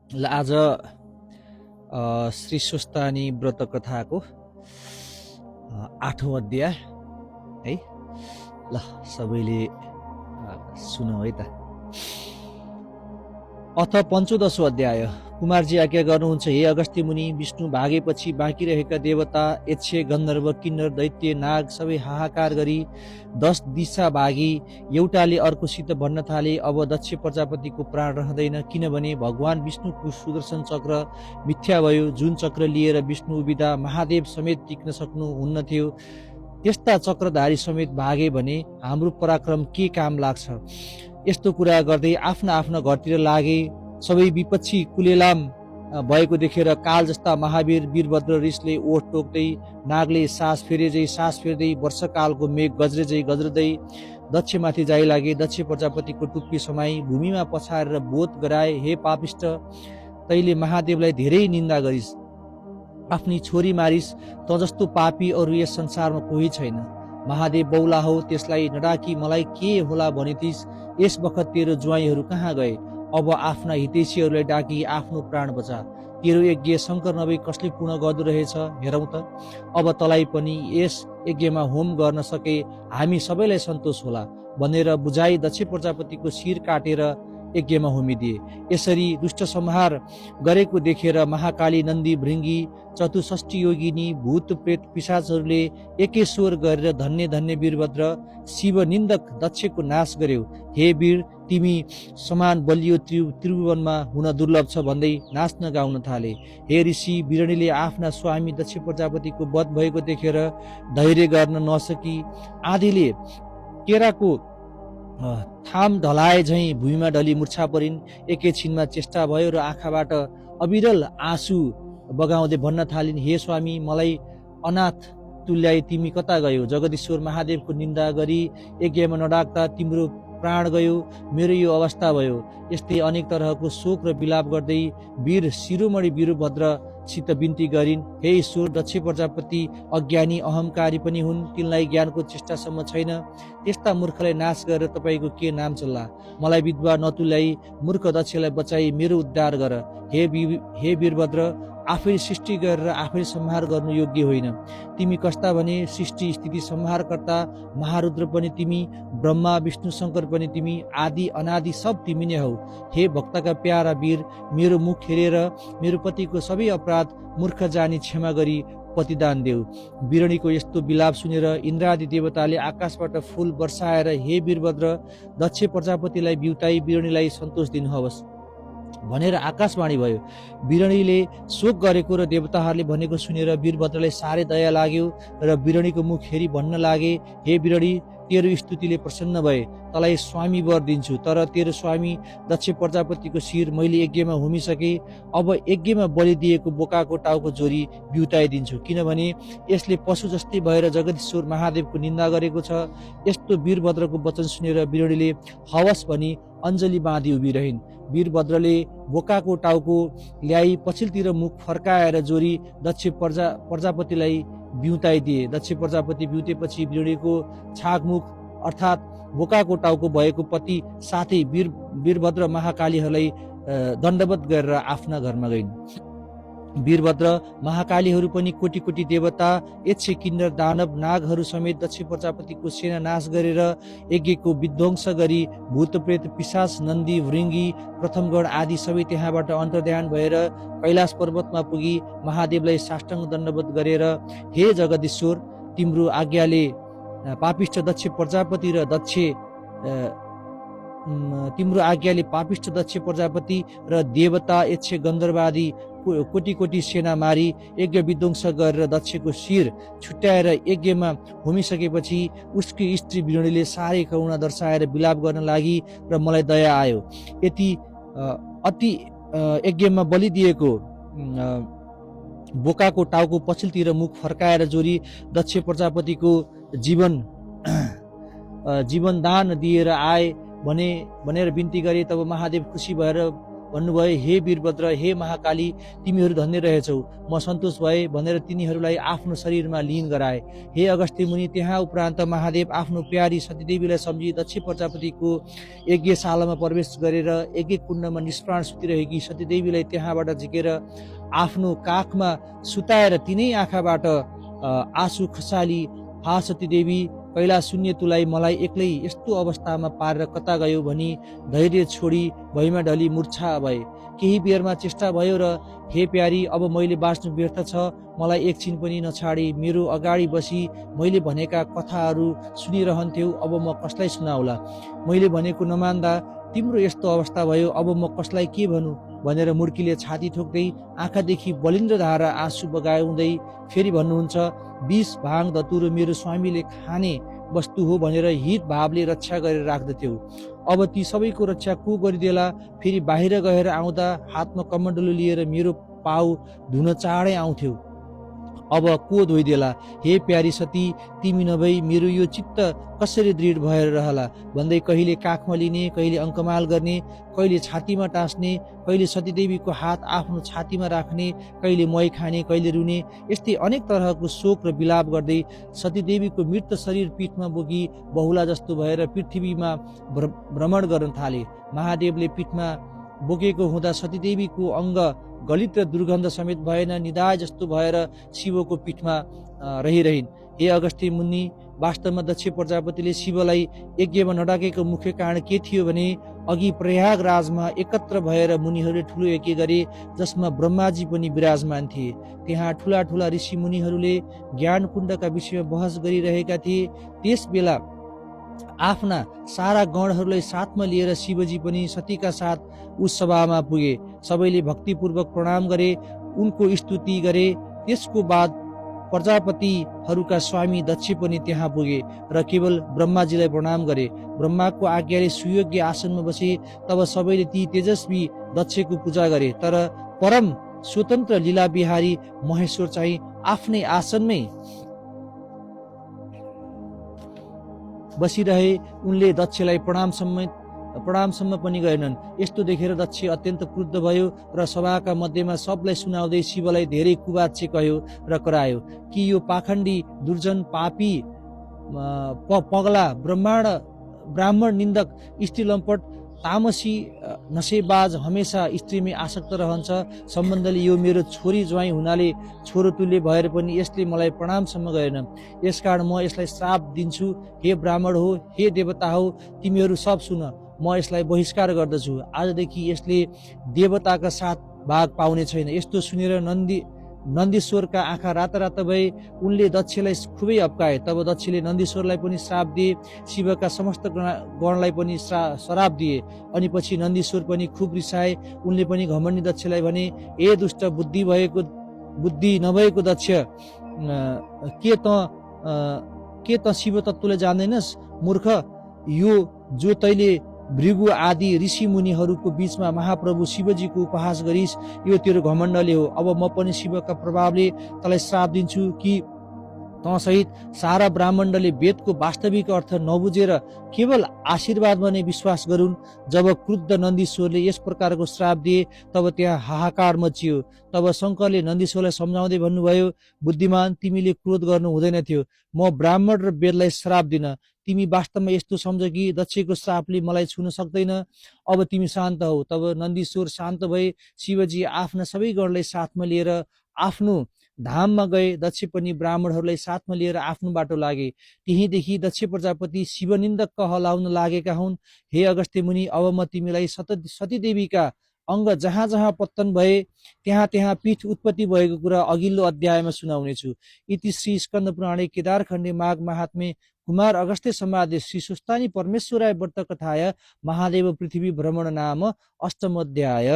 ल आज श्री स्वस्थानी व्रत कथाको 8औं अध्याय है। ल सबैले सुनौ है त। अथ 15औं अध्याय। कुमारजी आज्ञा गर्नुहुन्छ, हे अगस्त्य मुनि, विष्णु भागेपछि बाँकी रहेका देवता, यक्ष, गन्धर्व, किन्नर, दैत्य, नाग सबै हाहाकार गरी 10 दिशा भागी एउटाले अर्कोसित भन्न थाले, अब दक्ष प्रजापतिको प्राण रहँदैन, किनभने भगवान विष्णुको सुदर्शन चक्र मिथ्या भयो। जुन चक्र लिएर विष्णु उभिँदा महादेव समेत टिक्न सक्नुहुन्न थियो, त्यस्ता चक्रधारी समेत भागे भने हाम्रो पराक्रम के काम लाग्छ। यस्तो कुरा गर्दै आफ्ना आफ्ना घरतिर लागे। सबै विपक्षी कुलेलाम भएको देखेर काल जस्ता महावीर वीरभद्र रिसले ओठ टोक्दै, नागले सास फेर्दै वर्षकालको मेघ गज्रै गज्रदै दक्षमाथि जाइ लागे। दक्ष प्रजापतिको टुप्पी समाई भूमिमा पछारेर बोध गराए, हे पापिष्ट, तैले महादेवलाई धेरै निन्दा गरिस्, आफ्नी छोरी मारिस, त जस्तो पापी अरू यस संसारमा कोही छैन। महादेव बौला हो, त्यसलाई नडाकी मलाई के होला भनेथिस्। यस बखत तेरो ज्वाइँहरू कहाँ गए? अब आफ्ना हितैषीहरूलाई डाकी आफ्नो प्राण बचा। तेरो यज्ञ शङ्कर नभई कसले पूर्ण गर्दो रहेछ, हेरौँ त। अब तलाई पनि यस यज्ञमा होम गर्न सके हामी सबैलाई सन्तोष होला भनेर बुझाई दक्ष प्रजापतिको शिर काटेर यज्ञमा होमिदिए। यसरी दुष्ट संहार गरेको देखेर महाकाली, नन्दी, भृङ्गी, चतुष्ठी योगिनी, भूत प्रेत पिशाचहरूले एकै स्वर गरेर धन्य धन्य वीरभद्र, शिव निन्दक दक्षको नाश गर्यो। हे वीर, तिमी समान बलियो त्रिभुवनमा हुन दुर्लभ छ भन्दै नाच्न गाउन थाले। हे ऋषि, बिरणीले आफ्ना स्वामी दक्ष प्रजापतिको वध भएको देखेर धैर्य गर्न नसकी आधीले केराको थाम ढलाए झैँ भुइँमा ढली मूर्छा परिन्। एकैछिनमा चेष्टा भयो र आँखाबाट अविरल आँसु बगाउँदै भन्न थालिन्, हे स्वामी, मलाई अनाथ तुल्याई तिमी कता गयो? जगदीश्वर महादेवको निन्दा गरी यज्ञमा नडाक्दा तिम्रो प्राण गयो, मेरो यो अवस्था भयो। यस्तै अनेक तरहको शोक र विलाप गर्दै वीर शिरोमणि वीरभद्रसित बिन्ती गरिन्, हे ईश्वर, दक्ष प्रजापति अज्ञानी अहंकारी पनि हुन्, तिनलाई ज्ञानको चेष्टासम्म छैन। त्यस्ता मूर्खलाई नाश गरेर तपाईँको के नाम चल्ला? मलाई विधवा नतुल्याई मूर्ख दक्षलाई बचाई मेरो उद्धार गर। हे वीरभद्र, आफै सृष्टि गरेर आफै संहार गर्नु योग्य होइन। तिमी कस्ता भने सृष्टि स्थिति संहारकर्ता महारुद्र पनि तिमी, ब्रह्मा विष्णु शङ्कर पनि तिमी, आदि अनादि सब तिमी नै हौ। हे भक्तका प्यारा वीर, मेरो मुख हेरेर मेरो पतिको सबै अपराध मूर्ख जानी क्षमा गरी पतिदान देऊ। बिरणीको यस्तो विलाप सुनेर इन्द्रादि देवताले आकाशबाट फूल वर्षाएर, हे वीरभद्र, दक्ष प्रजापतिलाई बिउताई बिरणीलाई सन्तोष दिनुहोस् भनेर आकाशवाणी भयो। बिरणीले शोक गरेको र देवताहरूले भनेको सुनेर वीरभद्रलाई साह्रै दया लाग्यो र बिरणीको मुख हेरी भन्न लागे, हे बिरणी, तेरो स्तुतिले प्रसन्न भए, तलाई स्वामी वर दिन्छु। तर तेरो स्वामी दक्ष प्रजापतिको शिर मैले यज्ञमा होमिसके। अब यज्ञमा बलि दिएको बोकाको टाउको जोरी बिउताइदिन्छु, किनभने यसले पशु जस्तै भएर जगदीश्वर महादेवको निन्दा गरेको छ। यस्तो वीरभद्रको वचन सुनेर बिरणीले हवस भनी अञ्जली बाँधी उभिरहिन्। वीरभद्रले बोकाको टाउको ल्याई पछिल्तिर मुख फर्काएर जोरी दक्ष प्रजापतिलाई बिउताइदिए। दक्ष प्रजापति बिउतेपछि बिरणीको छागमुख अर्थात् बोकाको टाउको भएको पति साथै वीरभद्र महाकालीहरूलाई दण्डवत गरेर आफ्ना घरमा गइन्। वीरभद्र महाकालीहरू पनि कोटी कोटी देवता, यक्ष, किन्नर, दानव, नागहरू समेत दक्ष प्रजापतिको सेना नाश गरेर यज्ञको विध्वंस गरी भूतप्रेत पिशाच, नन्दी, भृङ्गी, प्रथमगण आदि सबै त्यहाँबाट अन्तर्ध्यान भएर कैलाश पर्वतमा पुगी महादेवलाई साष्टाङ्ग दण्डवत गरेर, हे जगदीश्वर, तिम्रो आज्ञाले पापिष्ट दक्ष प्रजापति र देवता, यक्ष, गन्धर्वादी कोटी कोटी सेना मारी यज्ञ विध्वंस गरेर दक्षको शिर छुट्याएर यज्ञमा होमिसकेपछि उसकी स्त्री बिरणीले साह्रै करुणा दर्शाएर विलाप गर्न लागि र मलाई दया आयो। अति यज्ञमा बलि दिएको बोकाको टाउको पछिल्तिर मुख फर्काएर जोरी दक्ष प्रजापतिको जीवन दान दिएर आए भनेर बिन्ती गरे। तब महादेव खुसी भएर भन्नुभयो, हे वीरभद्र, हे महाकाली, तिमीहरू धन्य रहेछौ, म सन्तोष भए भनेर तिनीहरूलाई आफ्नो शरीरमा लीन गराए। हे अगस्त्य मुनि, त्यहाँ उपरान्त महादेव आफ्नो प्यारी सतीदेवीलाई सम्झी दक्ष प्रजापतिको यज्ञशालामा प्रवेश गरेर यज्ञ कुण्डमा निष्प्राण सुतिरहेकी सतीदेवीलाई त्यहाँबाट झिकेर आफ्नो काखमा सुताएर तिनै आँखाबाट आँसु खसाली, हा सतीदेवी, कैला शून्य तुलाई मलाई एक्लै यस्तो अवस्थामा पारेर कता गयो भनी धैर्य छोडी भैमा ढली मूर्छा भए। केही बेरमा चेष्टा भयो र हे प्यारी, अब मैले बाँच्नु व्यर्थ छ, मलाई एकछिन पनि नछाडी मेरो अगाडि बसी मैले भनेका कथाहरू सुनिरहन्थ्यौ, अब म कसलाई सुनाउला? मैले भनेको नमान्दा तिम्रो यस्तो अवस्था भयो, अब म कसलाई के भनौँ भनेर मुर्कीले छाती ठोक्दै आँखादेखि बलिन्द्र धारा आँसु बगाउँदै फेरि भन्नुहुन्छ, विष भाङ धतुरो मेरो स्वामीले खाने वस्तु हो भनेर हित भावले रक्षा गरेर राख्दथ्यौ, अब ती सबैको रक्षा को गरिदेला? फेरि बाहिर गएर आउँदा हातमा कमण्डलु लिएर मेरो पाउ धुन चाँडै आउँथ्यौ, अब को धोइदेला? हे प्यारी सती, तिमी नभई मेरो यो चित्त कसरी दृढ भएर रहला? भन्दै कहिले काखमा लिने, कहिले अङ्कमाल गर्ने, कहिले छातीमा टाँस्ने, कहिले सतीदेवीको हात आफ्नो छातीमा राख्ने, कहिले मै खाने, कहिले रुने, यस्तै अनेक तरहको शोक र विलाप गर्दै सतीदेवीको मृत शरीर पीठमा बोकी बहुला जस्तो भएर पृथ्वीमा भ्रमण गर्न थाले। महादेवले पीठमा बोकेको हुँदा सतीदेवीको अङ्ग गलित र दुर्गन्ध समेत भएन, निदाय जस्तो भएर शिवको पीठमा रहिरहन्। हे अगस्त्य मुनि, वास्तवमा दक्ष प्रजापतिले शिवलाई यज्ञमा नडाकेको मुख्य कारण के थियो भने अघि प्रयागराजमा एकत्र भएर मुनिहरूले ठुलो यज्ञ गरे जसमा ब्रह्माजी पनि विराजमान थिए। त्यहाँ ठुला ठुला ऋषि मुनिहरूले ज्ञान कुण्डका विषयमा बहस गरिरहेका थिए। त्यस बेला आफ्ना सारा गणहरूलाई साथमा लिएर शिवजी पनि सतीका साथ उस सभामा पुगे। सबैले भक्तिपूर्वक प्रणाम गरे, उनको स्तुति गरे। त्यसको बाद प्रजापतिहरूका स्वामी दक्ष पनि त्यहाँ पुगे र केवल ब्रह्माजीलाई प्रणाम गरे। ब्रह्माको आज्ञाले सुयोग्य आसनमा बसे। तब सबैले ती तेजस्वी दक्षको पूजा गरे। तर परम स्वतन्त्र लीला बिहारी महेश्वर चाहिँ आफ्नै आसनमै बसिरहे। उनले दक्षलाई प्रणामसम्म पनि गरेनन्। यस्तो देखेर दक्ष अत्यन्त क्रुद्ध भयो र सभाका मध्येमा सबलाई सुनाउँदै शिवलाई धेरै कुवाच्य कह्यो र करायो कि यो पाखण्डी, दुर्जन, पापी, पगला, ब्राह्मण निन्दक, स्त्री लम्पट, तामसी, नशेबाज, हमेसा स्त्रीमै आसक्त रहन्छ। सम्बन्धले यो मेरो छोरी ज्वाइँ हुनाले छोरो तुल्य भएर पनि यसले मलाई प्रणामसम्म गरेन। यसकारण म यसलाई श्राप दिन्छु। हे ब्राह्मण हो, हे देवता हो, तिमीहरू सब सुन, म यसलाई बहिष्कार गर्दछु। आजदेखि यसले देवताका साथ भाग पाउने छैन। यस्तो सुनेर नन्दीश्वरका आँखा राता राता भए। उनले दक्षलाई खुबै अपकाए। तब दक्षले नन्दीश्वरलाई पनि श्राप दिए, शिवका समस्त गणलाई पनि श्राप दिए। अनि पछि नन्दीश्वर पनि खुब रिसाए। उनले पनि घमण्डी दक्षलाई भने, ए दुष्ट बुद्धि नभएको दक्ष, के त शिव तत्त्वले जान्दैनस्? मूर्ख, यो जो तैले भृगु आदि ऋषि मुनिहरूको बीचमा महाप्रभु शिवजीको उपहास गरिस्, यो तेरो घमण्डले हो। अब म पनि शिवका प्रभावले तँलाई श्राप दिन्छु कि तँसहित सारा ब्राह्मण्डले वेदको वास्तविक अर्थ नबुझेर केवल आशीर्वादमा नै विश्वास गरून्। जब क्रुद्ध नन्दीश्वरले यस प्रकारको श्राप दिए तब त्यहाँ हाहाकार मचियो। तब शङ्करले नन्दीश्वरलाई सम्झाउँदै भन्नुभयो, बुद्धिमान, तिमीले क्रोध गर्नु हुँदैन थियो। म ब्राह्मण र वेदलाई श्राप दिन। तिमी वास्तवमा यस्तो सम्झ कि दक्षको श्रापले मलाई छुन सक्दैन। अब तिमी शान्त हौ। तब नन्दीश्वर शान्त भए। शिवजी आफ्ना सबै गणलाई साथमा लिएर आफ्नो धाममा गए। दक्ष पनि ब्राह्मणहरूलाई साथमा लिएर आफ्नो बाटो लागे। त्यहीँदेखि दक्ष प्रजापति शिवनिन्दक कहलाउन लागेका हुन्। हे अगस्त्य मुनि, अब म तिमीलाई सतीदेवीका अङ्ग जहाँ जहाँ पत्तन भए त्यहाँ त्यहाँ पीठ उत्पत्ति भएको कुरा अघिल्लो अध्यायमा सुनाउनेछु। इति श्री स्कन्द पुराणे केदारखण्डे माघ महात्म्ये कुमार अगस्त्य संवादे श्री सुस्तानी परमेश्वराय व्रत कथाय महादेव पृथ्वी भ्रमण नाम अष्टमोऽध्याय।